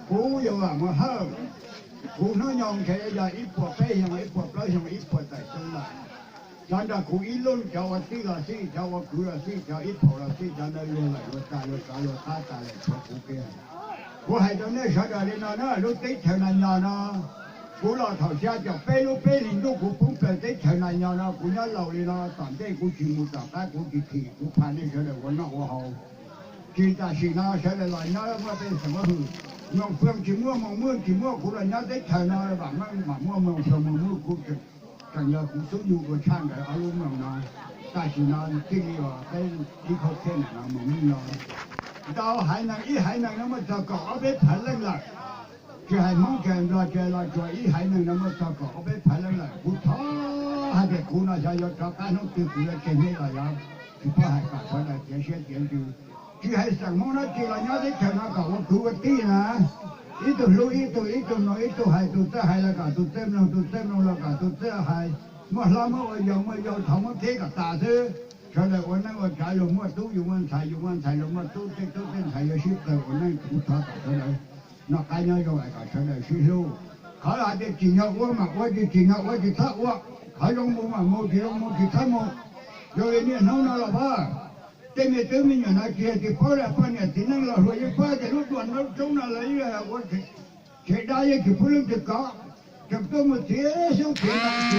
Kuv yog Vam Muas Hawj, kuv hnub nyoog ntshe yog ib puas peb xyoos, ib puas plaub xyoos, ib puas tawm xyoo lawm. Cov nrog kuv ib lub, cov ua tij los xij, cov ua kwv los xij, cov ib phaum los xij, cov ntawd luag lawm luag tag, luag tsov luag qab tas lawm, tshuav kuv kiag. Kuv hais rau nej sawv daws li no na, lub teb chaws Nas Nyos no, kuv los thaum xya caum peb lub peb hlis ntuj kuv poob plaws teb chaws Nas Nyos no, kuv nyob laus li no, tom ntej kuv tsis mus tom qab, kuv tsis thim, kuv pha nej sawv daws ua noj ua haus. Tsis tam sim no sawv daws los nyob muaj tej xeem huab hwm, Moos Foo tsis muaj, Moos Mwj tsis muaj, kuv los nyob teb chaws no Vam Meej mam muaj Moos Foo Moos Mwj, kuv tseem yog kuv xub nyoog dua tshaj nkawd ob lub moos no. Tam sim no thiaj li ua peb ib khaub thiab na no Moos Mwj no. Ntau haiv neeg, ib haiv neeg no muaj txog kaum ob peb phav leej lawm. Tsis hais Hmoob tsis hais Nplog, tsis hais los tsuas, ib haiv neeg no muaj txog kaum ob peb phav leej lawm. Kuv thov hais tias kuv no xyov yuav rov qab hnub twg kuv yuav tseg nej los yog tsis paub, hais kom sawv daws txiav siab txiav ntsws. Tsis hais xeem Hmoob dab tsi los nyob teb chaws no kom ua kwv ua tij na, ib tug hlub ib tug, ib tug mloog ib tug, hais tus txawj hais los kom tus txawj mloog, tus txawj mloog los kom tus txawj hais, muaj hlob muab ua yau, muaj yau thov muab teb kom tas xwb. Sawv daws ua neej ua tsav, luag muaj tub yus muaj ntxhais, yus muaj ntxhais luag muaj tub, tej tub tej ntxhais yuav sib tawg ua neej, kuv thov kom sawv daws noj qab nyob zoo, es kom sawv daws sib hlub. Qhov hais tias tsim nyog ua mas ua, tsis tsim nyog ua tsis txhob ua. Qhov zoo mus mas mus, tsis zoo mus tsis txhob mus. Zoo li niaj hnub no los pab, tej me tub me nyuam no tsis yog tsis paub, poj niam txiv neej los hluas yeej paub tias lub duam nraub roob no lawv ua tsev dab yeej tsis pub leej twg kov, tseem tuaj mus txiav xyoob txiav ntoo.